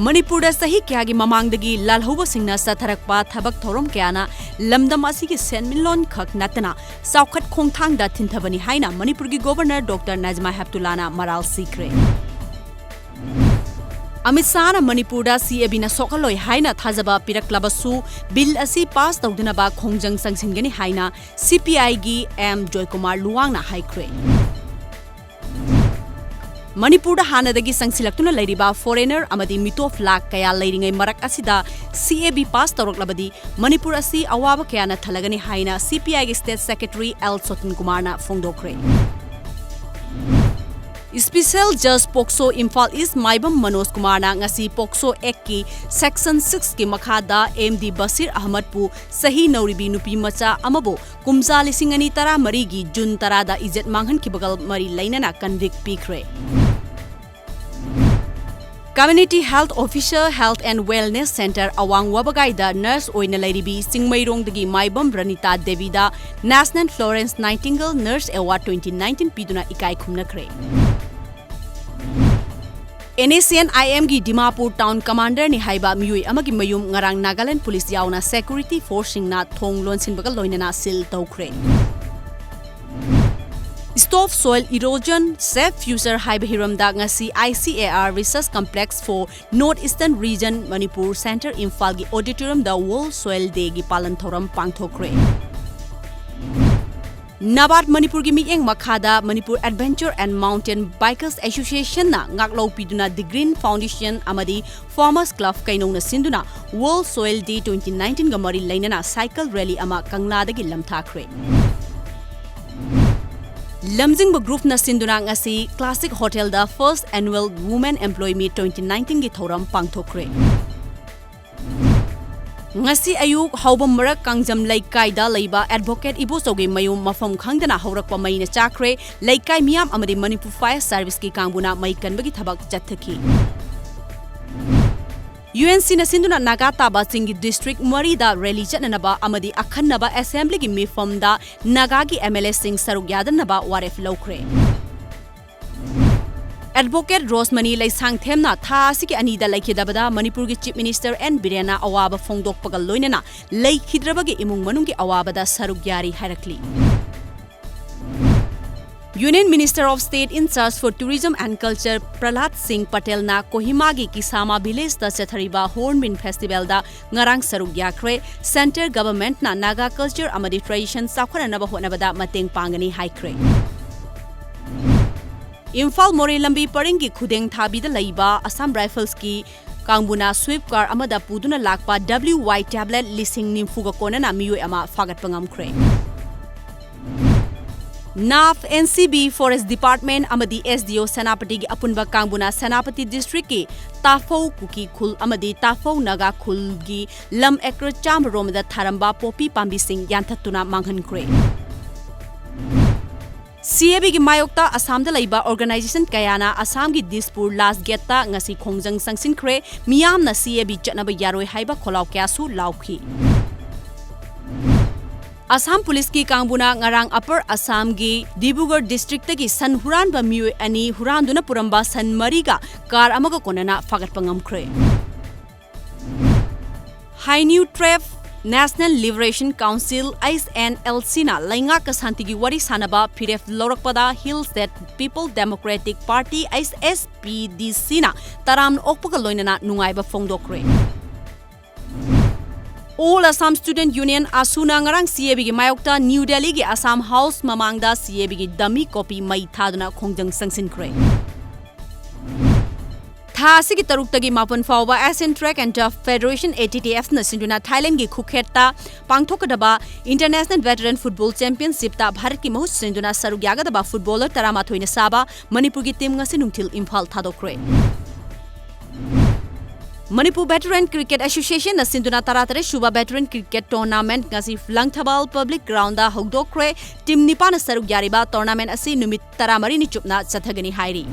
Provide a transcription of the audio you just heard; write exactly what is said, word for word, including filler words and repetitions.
ꯃꯅꯤꯄꯨꯔꯗ ꯆꯍꯤ ꯀꯌꯥꯒꯤ ꯃꯃꯥꯡꯗꯒꯤ ꯂꯥꯜꯍꯧꯕꯁꯤꯡꯅ ꯆꯠꯊꯔꯛꯄ ꯊꯕꯛ ꯊꯧꯔꯝ ꯀꯌꯥꯅ ꯂꯝꯗꯝ ꯑꯁꯤꯒꯤ ꯁꯦꯟꯃꯤꯠꯂꯣꯟ ꯈꯛ ꯅꯠꯇꯅ ꯆꯥꯎꯈꯠ ꯈꯣꯡꯊꯥꯡꯗ ꯊꯤꯟꯊꯕꯅꯤ ꯍꯥꯏꯅ ꯃꯅꯤꯄꯨꯔꯒꯤ ꯒꯣꯚꯔꯅꯔ ꯗꯣꯛꯇꯔ ꯅꯖꯃꯥ ꯍꯦꯞꯇꯨꯂꯥꯅ ꯃꯔꯥꯜ ꯁꯤꯈ꯭ꯔꯦ꯫ ꯑꯃꯤꯠ ꯁꯥꯍꯅ ꯃꯅꯤꯄꯨꯔꯗ ꯁꯤ ꯑꯦ ꯕꯤꯅ ꯁꯣꯛꯍꯜꯂꯣꯏ ꯍꯥꯏꯅ ꯊꯥꯖꯕ ꯄꯤꯔꯛꯂꯕꯁꯨ, ꯕꯤꯜ ꯑꯁꯤ ꯄꯥꯁ ꯇꯧꯗꯅꯕ ꯈꯣꯡꯖꯪ ꯆꯪꯁꯤꯟꯒꯅꯤ ꯍꯥꯏꯅ ꯁꯤ ꯄꯤ ꯑꯥꯏꯒꯤ ꯑꯦꯝ ꯖꯣꯏꯀꯨꯃꯥꯔ ꯂꯨꯋꯥꯡꯅ ꯍꯥꯏꯈ꯭ꯔꯦ꯫ ꯃꯅꯤꯄꯨꯔꯗ ꯍꯥꯟꯅꯗꯒꯤ ꯆꯪꯁꯤꯜꯂꯛꯇꯨꯅ ꯂꯩꯔꯤꯕ ꯐꯣꯔꯦꯅꯔ ꯑꯃꯗꯤ ꯃꯤꯇꯣꯞ ꯂꯥꯛ ꯀꯌꯥ ꯂꯩꯔꯤꯉꯩ ꯃꯔꯛ ꯑꯁꯤꯗ ꯁꯤ ꯑꯦ ꯕꯤ ꯄꯥꯁ ꯇꯧꯔꯛꯂꯕꯗꯤ ꯃꯅꯤꯄꯨꯔ ꯑꯁꯤ ꯑꯋꯥꯕ ꯀꯌꯥꯅ ꯊꯜꯂꯒꯅꯤ ꯍꯥꯏꯅ ꯁꯤ ꯄꯤ ꯑꯥꯏꯒꯤ ꯁ꯭ꯇꯦꯠ ꯁꯦꯀ꯭ꯔꯦꯇꯔꯤ ꯑꯦꯜ ꯁꯣꯇꯟ ꯀꯨꯃꯥꯔꯅ ꯐꯣꯡꯗꯣꯛꯈ꯭ꯔꯦ꯫ ꯏꯁꯄꯤꯁꯦꯜ ꯖꯖ ꯄꯣꯛꯁꯣ ꯏꯝꯐꯥꯜ ꯏꯁ ꯃꯥꯏꯕꯝ ꯃꯅꯣꯖ ꯀꯨꯃꯥꯔꯅ ꯉꯁꯤ ꯄꯣꯛꯁꯣ ꯑꯦꯛꯀꯤ ꯁꯦꯛꯁꯟ ꯁꯤꯛꯁꯀꯤ ꯃꯈꯥꯗ ꯑꯦꯝ ꯗꯤ ꯕꯁꯤꯔ ꯑꯍꯃꯗꯄꯨ ꯆꯍꯤ ꯅꯧꯔꯤꯕꯤ ꯅꯨꯄꯤ ꯃꯆꯥ ꯑꯃꯕꯨ ꯀꯨꯝꯖꯥ ꯂꯤꯁꯤꯡ ꯑꯅꯤ ꯇꯔꯥꯃꯔꯤꯒꯤ ꯖꯨꯟ ꯇꯔꯥꯗ ꯏꯖꯠ ꯃꯥꯡꯍꯟꯈꯤꯕꯒ ꯃꯔꯤ ꯂꯩꯅꯅ ꯀꯟꯚꯤꯛ ꯄꯤꯈ꯭ꯔꯦ꯫ Community health officer, health and wellness centre ꯑꯋꯥꯡ ꯋꯥꯕꯒꯥꯏꯗ ꯅꯔꯁ ꯑꯣꯏꯅ ꯂꯩꯔꯤꯕꯤ ꯆꯤꯡꯃꯩꯔꯣꯡꯗꯒꯤ ꯃꯥꯏꯕꯝ ꯔꯅꯤꯇꯥ ꯗꯦꯕꯤꯗ National Florence Nightingale Nurse Award twenty nineteen ꯄꯤꯗꯨꯅ ꯏꯀꯥꯏ ꯈꯨꯝꯅꯈ꯭ꯔꯦ꯫ ꯑꯦꯟ ꯑꯦꯁ ꯁꯤ ꯑꯦꯟ ꯑꯥꯏ ꯑꯦꯝꯒꯤ ꯗꯤꯃꯥꯄꯨꯔ ꯇꯥꯎꯟ ꯀꯃꯥꯟꯗꯔꯅꯤ ꯍꯥꯏꯕ ꯃꯤꯑꯣꯏ ꯑꯃꯒꯤ ꯃꯌꯨꯝ ꯉꯔꯥꯡ ꯅꯥꯒꯥꯂꯦꯟꯗ ꯄꯨꯂꯤꯁ ꯌꯥꯎꯅ ꯁꯦꯀ꯭ꯌꯨꯔꯤꯇꯤ ꯐꯣꯔꯁꯁꯤꯡꯅ ꯊꯣꯡ ꯂꯣꯟꯁꯤꯟꯕꯒ ꯂꯣꯏꯅꯅ ꯁꯤꯜ ꯇꯧꯈ꯭ꯔꯦ꯫ Stop Soil Erosion, Save Future ꯍꯥꯏꯕ ꯍꯤꯔꯝꯗ ꯉꯁꯤ I C A R Research Complex for North Eastern Region, Manipur Center, ꯏꯝꯐꯥꯜꯒꯤ ꯑꯣꯗꯤꯇꯣꯔꯤꯌꯝꯗ World Soil Dayꯒꯤ ꯄꯥꯂꯟ ꯊꯧꯔꯝ ꯄꯥꯡꯊꯣꯛꯈ꯭ꯔꯦ꯫ ꯅꯕꯥꯔꯗ ꯃꯅꯤꯄꯨꯔꯒꯤ ꯃꯤꯠꯌꯦꯡ ꯃꯈꯥꯗ Manipur Adventure and Mountain Bikers Associationꯅ ꯉꯥꯛꯂꯧ ꯄꯤꯗꯨꯅ The Green Foundation ꯑꯃꯗꯤ Farmers Club ꯀꯩꯅꯧꯅ ꯁꯤꯟꯗꯨꯅ World Soil Day twenty nineteenꯒ ꯃꯔꯤ ꯂꯩꯅꯅ cycle rally ꯑꯃ ꯀꯪꯂꯥꯗꯒꯤ ꯂꯝꯊꯥꯈ꯭ꯔꯦ꯫ ꯂꯝꯖꯤꯡꯕ ꯒ꯭ꯔꯨꯞꯅ ꯁꯤꯟꯗꯨꯅ ꯉꯁꯤ Classic Hotelꯗ First Annual Women Employee Meet twenty nineteenꯒꯤ ꯊꯧꯔꯝ ꯄꯥꯡꯊꯣꯛꯈ꯭ꯔꯦ꯫ ꯉꯁꯤ ꯑꯌꯨꯛ ꯍꯥꯎꯕꯝ ꯃꯔꯛ ꯀꯥꯡꯖꯝ ꯂꯩꯀꯥꯏꯗ ꯂꯩꯕ ꯑꯦꯗꯚꯣꯀꯦꯠ ꯏꯕꯣꯆꯧꯒꯤ ꯃꯌꯨꯝ ꯃꯐꯝ ꯈꯪꯗꯅ ꯍꯧꯔꯛꯄ ꯃꯩꯅ ꯆꯥꯛꯈ꯭ꯔꯦ꯫ ꯂꯩꯀꯥꯏ ꯃꯤꯌꯥꯝ ꯑꯃꯗꯤ ꯃꯅꯤꯄꯨꯔ ꯐꯥꯌꯔ ꯁꯥꯔꯚꯤꯁꯀꯤ ꯀꯥꯡꯕꯨꯅ ꯃꯩ ꯀꯟꯕꯒꯤ ꯊꯕꯛ ꯆꯠꯊꯈꯤ꯫ ꯌꯨ ꯑꯦꯟ ꯁꯤꯅ ꯁꯤꯟꯗꯨꯅ ꯅꯥꯒꯥ ꯇꯥꯕ ꯆꯤꯡꯒꯤ ꯗꯤꯁꯇ꯭ꯔꯤꯛ ꯃꯔꯤꯗ ꯔꯦꯂꯤ ꯆꯠꯅꯅꯕ ꯑꯃꯗꯤ ꯑꯈꯟꯅꯕ ꯑꯦꯁꯦꯝꯕ꯭ꯂꯤꯒꯤ ꯃꯤꯐꯝꯗ ꯅꯥꯒꯥꯒꯤ ꯑꯦꯝ ꯑꯦꯜ ꯑꯦꯁꯤꯡ ꯁꯔꯨꯛ ꯌꯥꯗꯅꯕ ꯋꯥꯔꯦꯞ ꯂꯧꯈ꯭ꯔꯦ꯫ ꯑꯦꯗꯚꯣꯀꯦꯠ ꯔꯣꯁꯃꯅꯤ ꯂꯩꯁꯥꯡꯊꯦꯝꯅ ꯊꯥ ꯑꯁꯤꯒꯤ ꯑꯅꯤꯗ ꯂꯩꯈꯤꯗꯕꯗ ꯃꯅꯤꯄꯨꯔꯒꯤ ꯆꯤꯐ ꯃꯤꯅꯤꯁꯇꯔ ꯑꯦꯟ ꯕꯤꯔꯦꯟꯅ ꯑꯋꯥꯕ ꯐꯣꯡꯗꯣꯛꯄꯒ ꯂꯣꯏꯅꯅ ꯂꯩꯈꯤꯗ꯭ꯔꯕꯒꯤ ꯏꯃꯨꯡ ꯃꯅꯨꯡꯒꯤ ꯑꯋꯥꯕꯗ ꯁꯔꯨꯛ ꯌꯥꯔꯤ ꯍꯥꯏꯔꯛꯂꯤ꯫ Union Minister of State in charge for Tourism and Culture ꯄ꯭ꯔꯍꯂꯥꯗ ꯁꯤꯡ ꯄꯇꯦꯜꯅ ꯀꯣꯍꯤꯃꯥꯒꯤ ꯀꯤꯁꯥꯃꯥ ꯚꯤꯂꯦꯖꯇ ꯆꯠꯊꯔꯤꯕ ꯍꯣꯔꯟꯕꯤꯜ ꯐꯦꯁꯇꯤꯚꯦꯜꯗ ꯉꯔꯥꯡ ꯁꯔꯨꯛ ꯌꯥꯈ꯭ꯔꯦ꯫ ꯁꯦꯟꯇꯔ ꯒꯚꯔꯟꯃꯦꯟꯠꯅ ꯅꯥꯒꯥ ꯀꯜꯆꯔ ꯑꯃꯗꯤ ꯇ꯭ꯔꯦꯗꯤꯁꯟ ꯆꯥꯎꯈꯠꯅꯅꯕ ꯍꯣꯠꯅꯕꯗ ꯃꯇꯦꯡ ꯄꯥꯡꯒꯅꯤ ꯍꯥꯏꯈ꯭ꯔꯦ꯫ ꯏꯝꯐꯥꯜ ꯃꯣꯔꯦ ꯂꯝꯕꯤ ꯄꯔꯤꯡꯒꯤ ꯈꯨꯗꯦꯡ ꯊꯥꯕꯤꯗ ꯂꯩꯕ ꯑꯁꯥꯝ ꯔꯥꯏꯐꯜꯁꯀꯤ ꯀꯥꯡꯕꯨꯅ ꯁ꯭ꯋꯤꯞ ꯀꯥꯔ ꯑꯃꯗ ꯄꯨꯗꯨꯅ ꯂꯥꯛꯄ ꯗꯕ꯭ꯂꯤꯌꯨ ꯋꯥꯏ ꯇꯦꯕ꯭ꯂꯦꯠ ꯂꯤꯁꯤꯡ ꯅꯤꯐꯨꯒ ꯀꯣꯟꯅꯅ ꯃꯤꯑꯣꯏ ꯑꯃ ꯐꯥꯒꯠꯄ ꯉꯝꯈ꯭ꯔꯦ꯫ ꯅꯥꯐ, N C B, forest department ꯑꯃꯗꯤ ꯑꯦꯁ ꯗꯤ ꯑꯣ ꯁꯦꯅꯥꯄꯇꯤꯒꯤ ꯑꯄꯨꯟꯕ ꯀꯥꯡꯕꯨꯅ ꯁꯦꯅꯥꯄꯇꯤ ꯗꯤꯁꯇ꯭ꯔꯤꯛꯀꯤ ꯇꯥꯐꯧ ꯀꯨꯀꯤ ꯈꯨꯜ ꯑꯃꯗꯤ ꯇꯥꯐꯧ ꯅꯥꯒꯥ ꯈꯨꯜꯒꯤ ꯂꯝ ꯑꯦꯀꯔ ꯆꯥꯝꯃ ꯔꯣꯝꯗ ꯊꯥꯔꯝꯕ ꯄꯣꯄꯤ ꯄꯥꯝꯕꯤꯁꯤꯡ ꯌꯥꯟꯊꯠꯇꯨꯅ ꯃꯥꯡꯍꯟꯈ꯭ꯔꯦ꯫ ꯁꯤ ꯑꯦ ꯕꯤꯒꯤ ꯃꯥꯌꯣꯛꯇ ꯑꯁꯥꯝꯗ ꯂꯩꯕ ꯑꯣꯔꯒꯅꯥꯏꯖꯦꯁꯟ ꯀꯌꯥꯅ ꯑꯁꯥꯝꯒꯤ ꯗꯤꯁꯄꯨꯔ ꯂꯥꯁ ꯒꯦꯠꯇ ꯉꯁꯤ ꯈꯣꯡꯖꯪ ꯆꯪꯁꯤꯟꯈ꯭ꯔꯦ꯫ ꯃꯤꯌꯥꯝꯅ ꯁꯤ ꯑꯦ ꯕꯤ ꯆꯠꯅꯕ ꯌꯥꯔꯣꯏ ꯍꯥꯏꯕ ꯈꯣꯜꯂꯥꯎ ꯀꯌꯥꯁꯨ ꯂꯥꯎꯈꯤ꯫ ꯑꯁꯥꯝ ꯄꯨꯂꯤꯁꯀꯤ ꯀꯥꯡꯕꯨꯅ ꯉꯔꯥꯡ ꯑꯄꯔ ꯑꯁꯥꯝꯒꯤ ꯗꯤꯕ꯭ꯔꯨꯒꯔ ꯗꯤꯁꯇ꯭ꯔꯤꯛꯇꯒꯤ ꯁꯟ ꯍꯨꯔꯥꯟꯕ ꯃꯤꯑꯣꯏ ꯑꯅꯤ ꯍꯨꯔꯥꯟꯗꯨꯅ ꯄꯨꯔꯝꯕ ꯁꯟ ꯃꯔꯤꯒ ꯀꯥꯔ ꯑꯃꯒ ꯀꯣꯟꯅꯅ ꯐꯥꯒꯠꯄ ꯉꯝꯈ꯭ꯔꯦ꯫ Hynniewtrep national liberation council, H N L ꯁꯤꯅ ꯂꯩꯉꯥꯛꯀ ꯁꯥꯟꯇꯤꯒꯤ ꯋꯥꯔꯤ ꯁꯥꯟꯅꯕ ꯐꯤꯔꯦꯞ ꯂꯧꯔꯛꯄꯗ hill state people democratic party, H S P D ꯁꯤꯅ ꯇꯔꯥꯝꯅ ꯑꯣꯛꯄꯒ ꯂꯣꯏꯅꯅ ꯅꯨꯡꯉꯥꯏꯕ ꯐꯣꯡꯗꯣꯛꯈ꯭ꯔꯦ꯫ ꯑꯣꯜ ꯑꯁꯥꯝ ꯁ꯭ꯇꯨꯗꯦꯟꯠ ꯌꯨꯅꯤꯌꯟ, ꯑꯁꯨꯅ ꯉꯔꯥꯡ ꯁꯤ ꯑꯦ ꯕꯤꯒꯤ ꯃꯥꯌꯣꯛꯇ ꯅ꯭ꯌꯨ ꯗꯦꯜꯂꯤꯒꯤ ꯑꯁꯥꯝ ꯍꯥꯎꯁ ꯃꯃꯥꯡꯗ ꯁꯤ ꯑꯦ ꯕꯤꯒꯤ ꯗꯃꯤ ꯀꯣꯄꯤ ꯃꯩ ꯊꯥꯗꯨꯅ ꯈꯣꯡꯖꯪ ꯆꯪꯁꯤꯟꯈ꯭ꯔꯦ꯫ ꯊꯥ ꯑꯁꯤꯒꯤ ꯇꯔꯨꯛꯇꯒꯤ ꯃꯥꯄꯟ ꯐꯥꯎꯕ Asian Track and Turf Federation, A T T F ꯅ ꯁꯤꯟꯗꯨꯅ ꯊꯥꯏꯂꯦꯟꯗꯒꯤ ꯈꯨꯈꯦꯠꯇ ꯄꯥꯡꯊꯣꯛꯀꯗꯕ ꯏꯟꯇꯔꯅꯦꯁꯅꯦꯜ ꯚꯦꯇꯔꯟ ꯐꯨꯠꯕꯣꯜ ꯆꯦꯝꯄꯤꯌꯟꯁꯤꯞꯇ ꯚꯥꯔꯠꯀꯤ ꯃꯍꯨꯠ ꯁꯤꯟꯗꯨꯅ ꯁꯔꯨꯛ ꯌꯥꯒꯗꯕ ꯐꯨꯠꯕꯣꯂꯔ ꯇꯔꯥꯃꯥꯊꯣꯏꯅ ꯁꯥꯕ ꯃꯅꯤꯄꯨꯔꯒꯤ ꯇꯤꯝ ꯉꯁꯤ ꯅꯨꯡꯊꯤꯜ ꯏꯝꯐꯥꯜ ꯊꯥꯗꯣꯛꯈ꯭ꯔꯦ꯫ ꯃꯅꯤꯄꯨꯔ ꯚꯦꯇꯔꯟ ꯀ꯭ꯔꯤꯀꯦꯠ ꯑꯦꯁꯣꯁꯤꯌꯦꯁꯟꯅ ꯁꯤꯟꯗꯨꯅ ꯇꯔꯥꯇꯔꯦꯠ ꯁꯨꯕ ꯚꯦꯇꯔꯟ ꯀ꯭ꯔꯤꯀꯦꯠ ꯇꯣꯔꯅꯥꯃꯦꯟꯠ ꯉꯁꯤ ꯂꯪꯊꯕꯥꯜ ꯄꯕ꯭ꯂꯤꯛ ꯒ꯭ꯔꯥꯎꯟꯗ ꯍꯧꯗꯣꯛꯈ꯭ꯔꯦ꯫ ꯇꯤꯝ ꯅꯤꯄꯥꯟꯅ ꯁꯔꯨꯛ ꯌꯥꯔꯤꯕ ꯇꯣꯔꯅꯥꯃꯦꯟꯠ ꯑꯁꯤ ꯅꯨꯃꯤꯠ ꯇꯔꯥꯃꯔꯤꯅꯤ ꯆꯨꯞꯅ ꯆꯠꯊꯒꯅꯤ ꯍꯥꯏꯔꯤ꯫